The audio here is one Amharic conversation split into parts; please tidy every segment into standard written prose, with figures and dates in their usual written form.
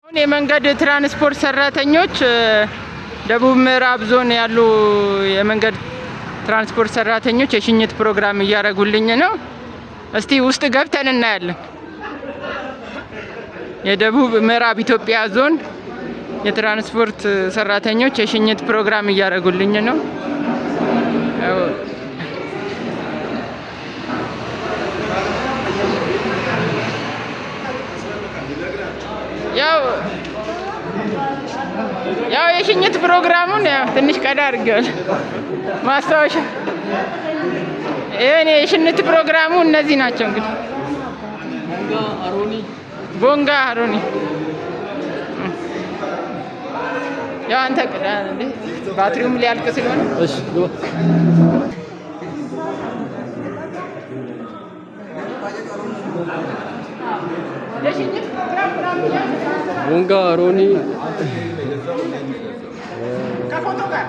የመንገድ ትራንስፖርት ሰራተኞች፣ ደቡብ ምዕራብ ዞን ያሉ የመንገድ ትራንስፖርት ሰራተኞች የሽኝት ፕሮግራም እያደረጉልኝ ነው። እስቲ ውስጥ ገብተን እናያለን። የደቡብ ምዕራብ ኢትዮጵያ ዞን የትራንስፖርት ሰራተኞች የሽኝት ፕሮግራም እያደረጉልኝ ነው። ያው የሽኝት ፕሮግራሙን ያው ትንሽ ቀዳ አድርጌዋለሁ፣ ማስታወሻ። ይሄ የሽኝት ፕሮግራሙ እነዚህ ናቸው እንግዲህ። ቦንጋ አሮኒ። ያው አንተ ቅዳ እንዴ፣ ባትሪውም ሊያልቅ ስለሆነ። እሺ፣ ግባ። የሽኝት ፕሮግራም ምናምን እያልክ። ቦንጋ አሮኒ። ከፎቶ ጋር።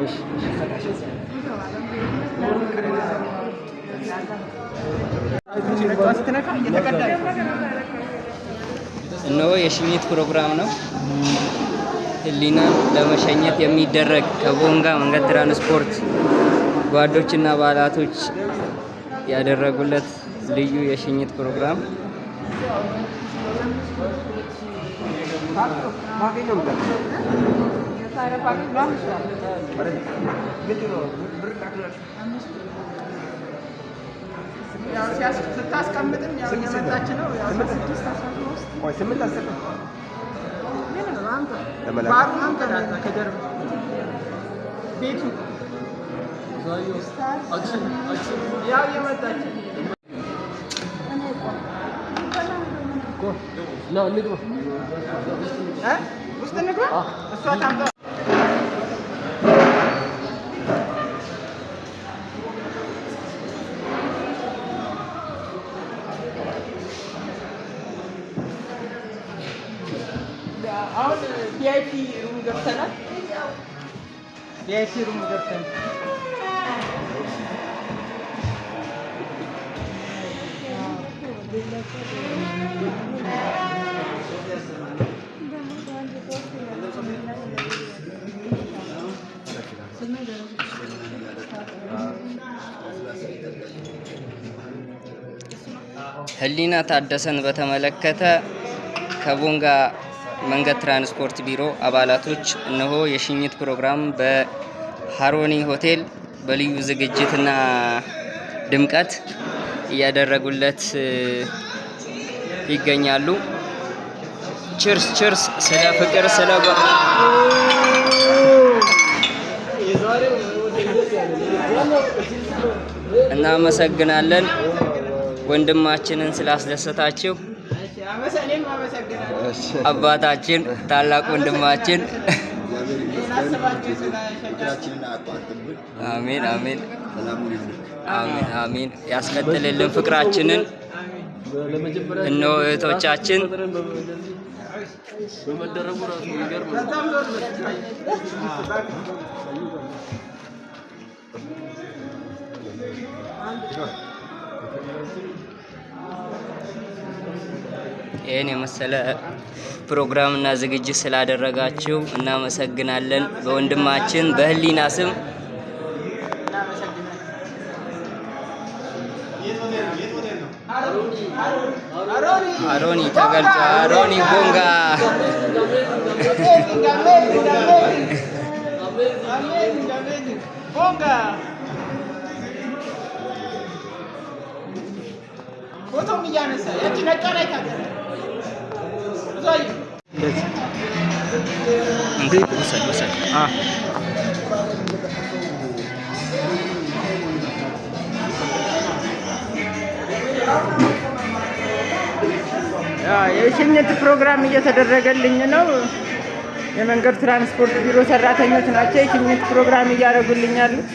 እሺ። ስትነካ እየተቀዳ ነው። እነሆ የሽኝት ፕሮግራም ነው። ህሊናን ለመሸኘት የሚደረግ ከቦንጋ መንገድ ትራንስፖርት ጓዶችና አባላቶች ያደረጉለት ልዩ የሽኝት ፕሮግራም። ስታስቀምጥም ያው እየመጣች ነው። ያው 6፣ 13 ባሩን ከጀርባ ቤቱ ያው እየመጣች። ና እንግባ። እ ውስጥ እንግባ። እሷ ታምጣ። አሁን VIP room ገብተናል። VIP room ገብተናል። ህሊና ታደሰን በተመለከተ ከቦንጋ መንገድ ትራንስፖርት ቢሮ አባላቶች እነሆ የሽኝት ፕሮግራም በሀሮኒ ሆቴል በልዩ ዝግጅትና ድምቀት እያደረጉለት ይገኛሉ። Cheers, cheers! ስለ ፍቅር፣ ስለ እናመሰግናለን ወንድማችንን ስላስደሰታችሁ። እኔም አመሰግናለሁ። አባታችን፣ ታላቅ ወንድማችን። አስባችሁ ስለሸኛችሁ። ፍቅራችንን አያቋርጥብን። አሜን አሜን። ሰላሙን ይዝልቅ። አሜን አሜን። ያስቀጥልልን ፍቅራችንን። ለመጀመሪያ እነሆ እህቶቻችን ፈጥረን እንደዚህ በመደረጉ ራሱ የሚገርም ነው። በጣም ዞር በል። ይህን የመሰለ ፕሮግራም እና ዝግጅት ስላደረጋችሁ እናመሰግናለን። በወንድማችን በህሊና ስም። እናመሰግናለን። አሮኒ ተገልጿ አሮኒ ቦንጋ። Amazing, amazing, amazing. Amazing, amazing. ቦንጋ ፎቶም እያነሳ ያቺ ነጯ ላይ ታገረ ብዙ አየሁ። ውሰድ ውሰድ። የሽኝት ፕሮግራም እየተደረገልኝ ነው። የመንገድ ትራንስፖርት ቢሮ ሰራተኞች ናቸው የሽኝት ፕሮግራም እያደረጉልኝ ያሉት።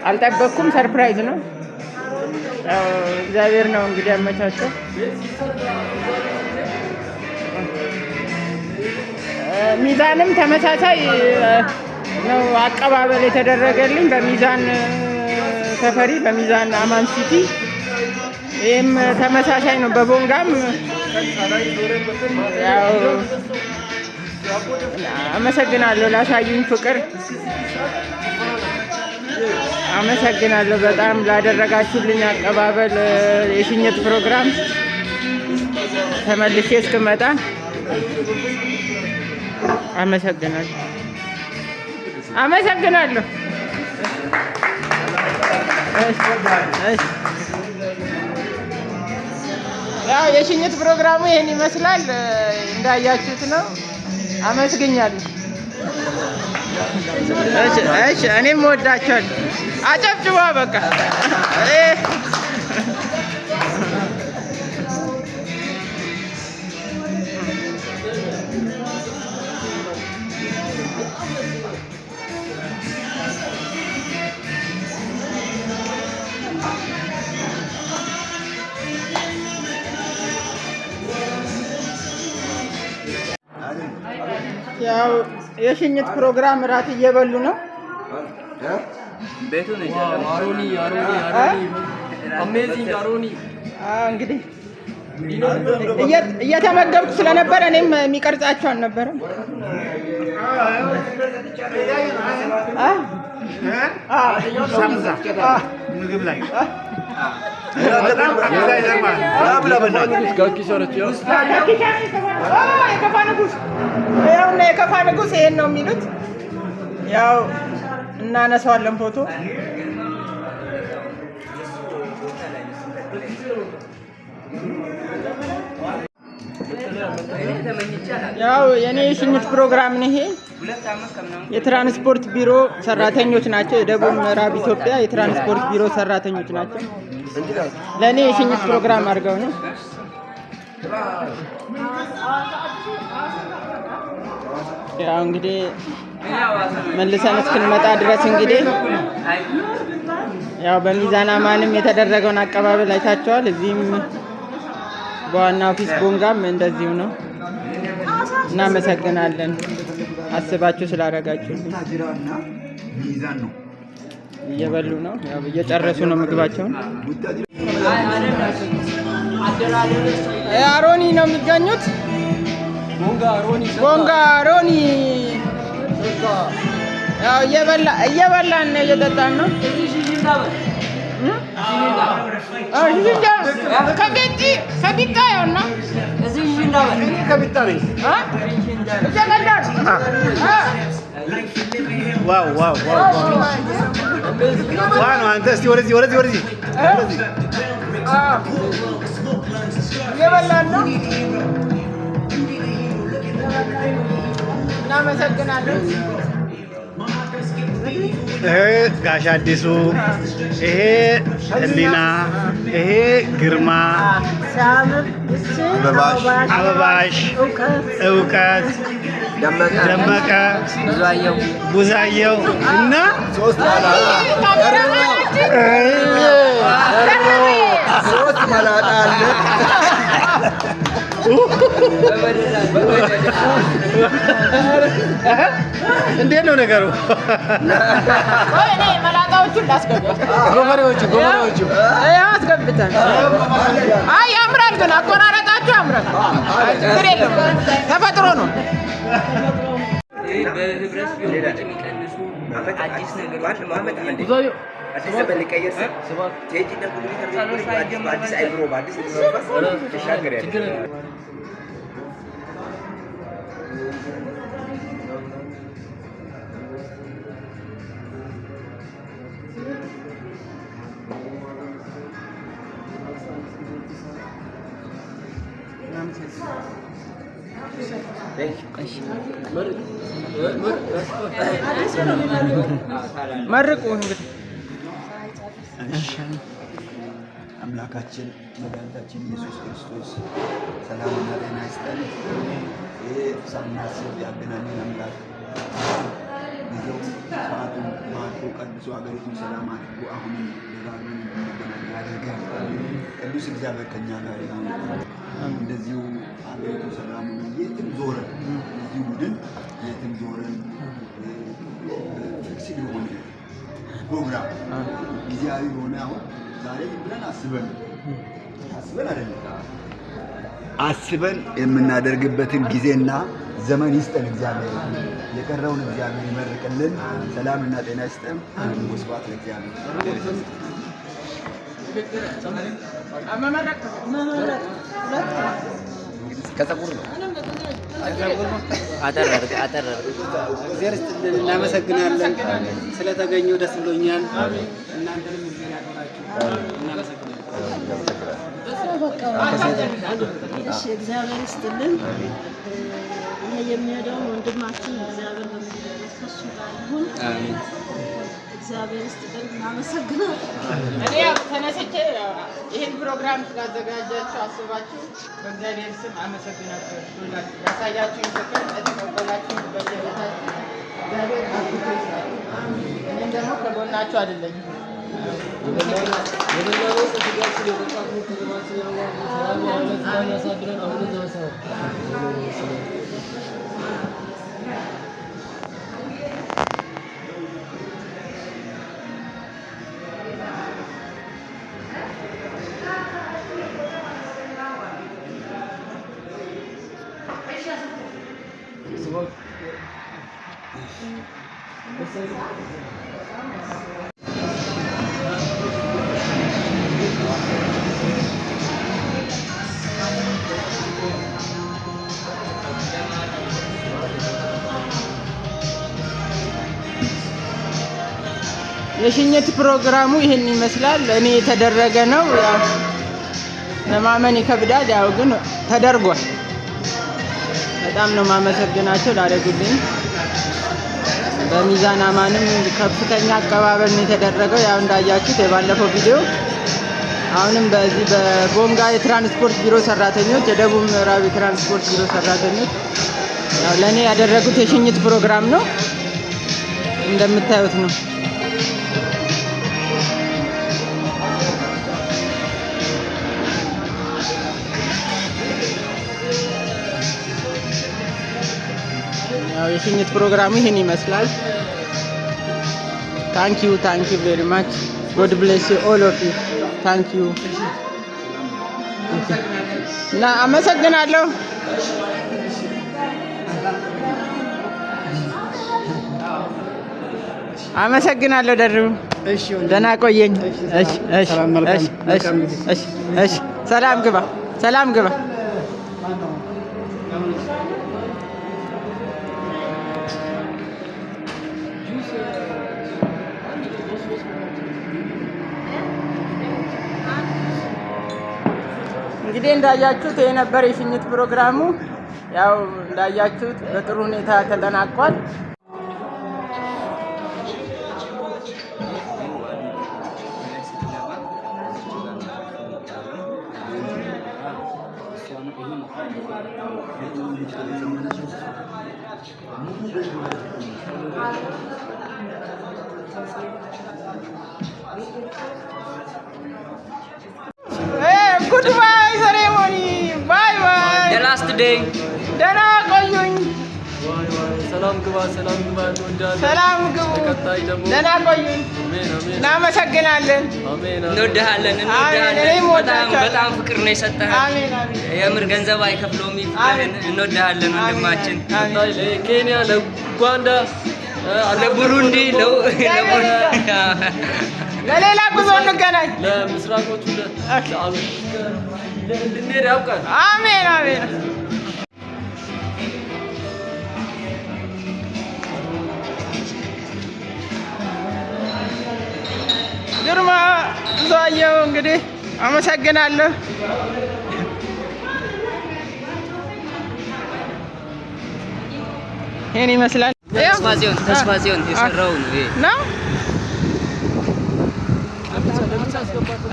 አልጠበቅኩም። Surprise ነው። ያው እግዚአብሔር ነው እንግዲህ ያመቻቸው። ሚዛንም ተመሳሳይ ነው አቀባበል የተደረገልኝ በሚዛን ተፈሪ፣ በሚዛን አማን ሲቲ። ይህም ተመሳሳይ ነው። በቦንጋም ያው አመሰግናለሁ ላሳዩኝ ፍቅር፣ አመሰግናለሁ በጣም ላደረጋችሁልኝ አቀባበል፣ የሽኝት ፕሮግራም። ተመልሼ እስክመጣ አመሰግናለሁ፣ አመሰግናለሁ። እሺ። ያው የሽኝት ፕሮግራሙ ይሄን ይመስላል። እንዳያችሁት ነው። አመስግኛለሁ። እሺ፣ እኔም እወዳቸዋለሁ። አጨብጭባ በቃ። ያው የሽኝት ፕሮግራም እራት እየበሉ ነው። አሮኒ፣ አሮኒ፣ አሮኒ፣ amazing አሮኒ። እንግዲህ እየተመገብኩ ስለነበረ እኔም የሚቀርጻቸው አልነበረም። አ? አ። ምግብ ላይ። የከፋ ንጉስ፣ ይኸውና የከፋ ንጉስ ይሄን ነው የሚሉት። ያው እናነሳዋለን ፎቶ። ያው የኔ የሽኝት ፕሮግራም ነው ይሄ። የትራንስፖርት ቢሮ ሰራተኞች ናቸው። የደቡብ ምዕራብ ኢትዮጵያ የትራንስፖርት ቢሮ ሰራተኞች ናቸው። ለእኔ የሽኝት ፕሮግራም አድርገው ነው። ያው እንግዲህ መልሰን እስክንመጣ ድረስ እንግዲህ ያው በሚዛን አማንም የተደረገውን አቀባበል አይታቸዋል። እዚህም በዋና office ቦንጋም እንደዚሁ ነው። እናመሰግናለን አስባችሁ ስላደረጋችሁ። ቡታጅራና ሚዛን ነው። እየበሉ ነው፣ ያው እየጨረሱ ነው ምግባቸውን። ቡታጅራ። አሮኒ ነው የሚገኙት። ቦንጋ አሮኒ። ያው እየበላን ነው፣ እየጠጣን ነው። ከቢጣ ያውና እየቀዳ ነው። Wow, wow, wow! Wow ነው። አንተ እስቲ ወደዚህ፣ ወደዚህ፣ ወደዚህ። እየበላን ነው። እናመሰግናለን። ይሄ ጋሽ አዲሱ፣ ይሄ ህሊና፣ ይሄ ግርማ፣ አበባሽ፣ አበባሽ፣ እውቀት፣ ደመቀ፣ ቡዛየው እና ሶስት መላጣ፣ ሶስት መላጣ አለ። እንዴት ነው ነገሩ? ቆይ እኔ መላጣዎቹን ላስገባ። ጎፈሬዎቹ፣ ጎፈሬዎቹ። ያው አስገብተን። አይ ያምራል፣ ግን አቆራረጣችሁ ያምራል። አይ ችግር የለም፣ ተፈጥሮ ነው። በህብረት ቢሆን ወጪ የሚቀንሱ አዲስ ነገሮች አዲስ ዘመን ሊቀየር ሲል ቴጂና ጉብኝት በአዲስ አይምሮ፣ በአዲስ መንፈስ ትሻገሪያለሽ። መርቁ እንግዲህ። አምላካችን መድኃኒታችን ኢየሱስ ክርስቶስ ሰላምና ጤና ይስጠን። ይሄ ሳናስብ ያገናኘን አምላክ ጊዜው ሰዓቱን ባርኮ ቀድሶ ሀገሪቱን ሰላም አድርጎ አሁንም ደጋግመን እንድንገናኝ ያደርገን። ቅዱስ እግዚአብሔር ከኛ ጋር ይሁን። እንደዚሁ ሀገሪቱ ሰላም ሆኖ የትም ዞረን እዚሁ ቡድን የትም ዞረን fixed የሆነ ፕሮግራም፣ ጊዜያዊ የሆነ፣ አሁን ዛሬ ዝም ብለን አስበን አስበን አይደለም፣ አስበን የምናደርግበትን ጊዜና ዘመን ይስጠን እግዚአብሔር። የቀረውን እግዚአብሔር ይመርቅልን። ሰላምና ጤና ይስጠን። ወስብሐት ለእግዚአብሔር። መመረቅ። ከፀጉር ነው። አጠር አድርገህ፣ አጠር አድርገህ። እግዚአብሔር ይስጥልን። እናመሰግናለን። ስለተገኙ ደስ ብሎኛል። እናንተንም እግዚአብሔር ያክብራችሁ። እናመሰግናለን። እሺ፣ እግዚአብሔር ይስጥልን። ይሄ የሚሄደውን ወንድማችን እግዚአብሔር በሚሄድበት ከእሱ ጋር ይሁን። አሜን። እግዚአብሔር ይስጥልን። እናመሰግናለን። እኔ ያው ተነስቼ ያው ይህን ፕሮግራም ስላዘጋጃችሁ አስባችሁ በእግዚአብሔር ስም አመሰግናችኋለሁ። ሁላችሁ ያሳያችሁኝ ፍቅር፣ የተቀበላችሁ በየቤታችሁ እግዚአብሔር አብዝቶ ይስጣችሁ። እኔም ደግሞ ከጎናችሁ አይደለኝም። የበላነው ስጋችን የጠጣነው ከተማችን ሰላም ያውለን፣ ሰላም ያሳድረን። አሁን ዘመሰው የሽኝት ፕሮግራሙ ይህን ይመስላል። እኔ የተደረገ ነው። ያው ለማመን ይከብዳል። ያው ግን ተደርጓል። በጣም ነው ማመሰግናቸው ላደረጉልኝ። በሚዛን አማንም ከፍተኛ አቀባበል ነው የተደረገው። ያው እንዳያችሁት የባለፈው ቪዲዮ። አሁንም በዚህ በቦንጋ የትራንስፖርት ቢሮ ሰራተኞች፣ የደቡብ ምዕራብ የትራንስፖርት ቢሮ ሰራተኞች ያው ለእኔ ያደረጉት የሽኝት ፕሮግራም ነው፣ እንደምታዩት ነው። ያው የሽኝት ፕሮግራሙ ይህን ይመስላል። Thank you, thank you very much. God bless you, all of you. Thank you እና አመሰግናለሁ። አመሰግናለሁ ደርቡ። እሺ ወንድሜ። ደህና ቆየኝ። እሺ እሺ። ሰላም፣ መልካም እሺ እሺ። መልካም ጊዜ። እሺ እሺ። ሰላም ግባ፣ ሰላም ግባ። ማነው? እንግዲህ እንዳያችሁት ይሄ ነበር የሽኝት ፕሮግራሙ። ያው እንዳያችሁት በጥሩ ሁኔታ ተጠናቋል። Goodbye ceremony, bye bye. The last day. ደህና ቆዩኝ። ዋይ ዋይ፣ ሰላም ግባ፣ ሰላም ግባ። እንወዳለን። ሰላም ግቡ። ተቀጣይ ደግሞ ደህና ቆዩኝ። አሜን አሜን። እናመሰግናለን። አሜን አሜን። እንወድሃለን፣ አሜን። እንወድሃለን። እኔም በጣም እወዳችኋለሁ። በጣም ፍቅር ነው የሰጠህን። አሜን አሜን። የምር ገንዘብ አይከፍለውም ይህ ፍቅርህን። እንወድሃለን ወንድማችን። አሜን። ቀጣይ ለኬንያ፣ ለኡጋንዳ፣ ለቡሩንዲ፣ ለቡሩንዲ። ለሌላ ጉዞ እንገናኝ። ለምስራቆቹ፣ ለአሜሪካ እንድንሄድ ያብቃል። አሜን አሜን። ግርማ ብዙአየሁ እንግዲህ አመሰግናለሁ። ይሄን ይመስላል። ተስፋጽዮን፣ ተስፋጽዮን የሰራው ነው ይሄ። ነው።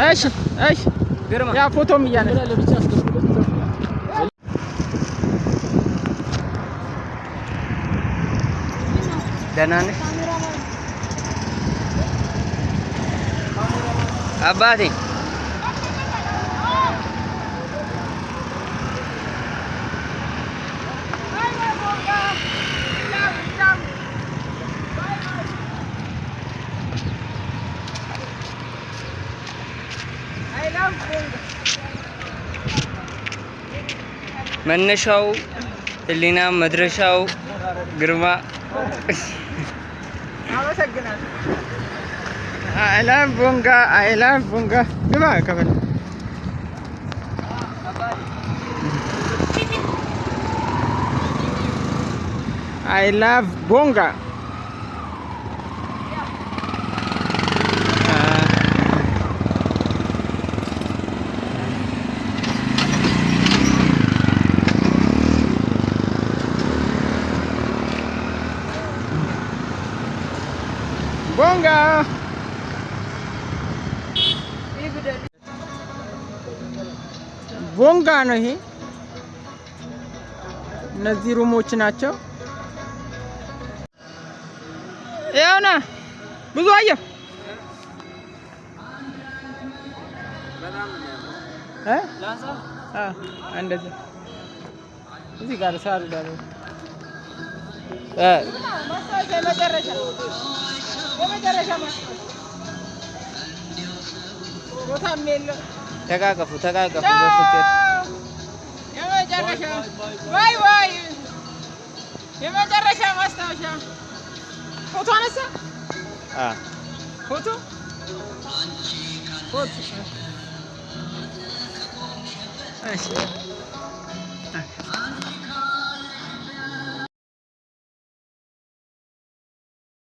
እሺ። ግርማ። ያ ፎቶም እያነሳ ደህና ነህ አባቴ? መነሻው ህሊና መድረሻው ግርማ። አመሰግናለሁ። I love ቦንጋ፣ I love ቦንጋ። ግባ ከበል። I love ቦንጋ። ቦንጋ። ቦንጋ ነው ይሄ። እነዚህ room ኦች ናቸው። ያውና ብዙ አየሁ እ አ እንደዚህ እዚህ ጋር ሳሩ ጋር የመጨረሻ ቦታም የለም። ተቃቀፉ፣ ተቃቀፉ በፍቅር። የመጨረሻ bye bye፣ የመጨረሻ ማስታወሻ ፎቶ አነሳ። ፎቶ ፎቶ፣ እሺ።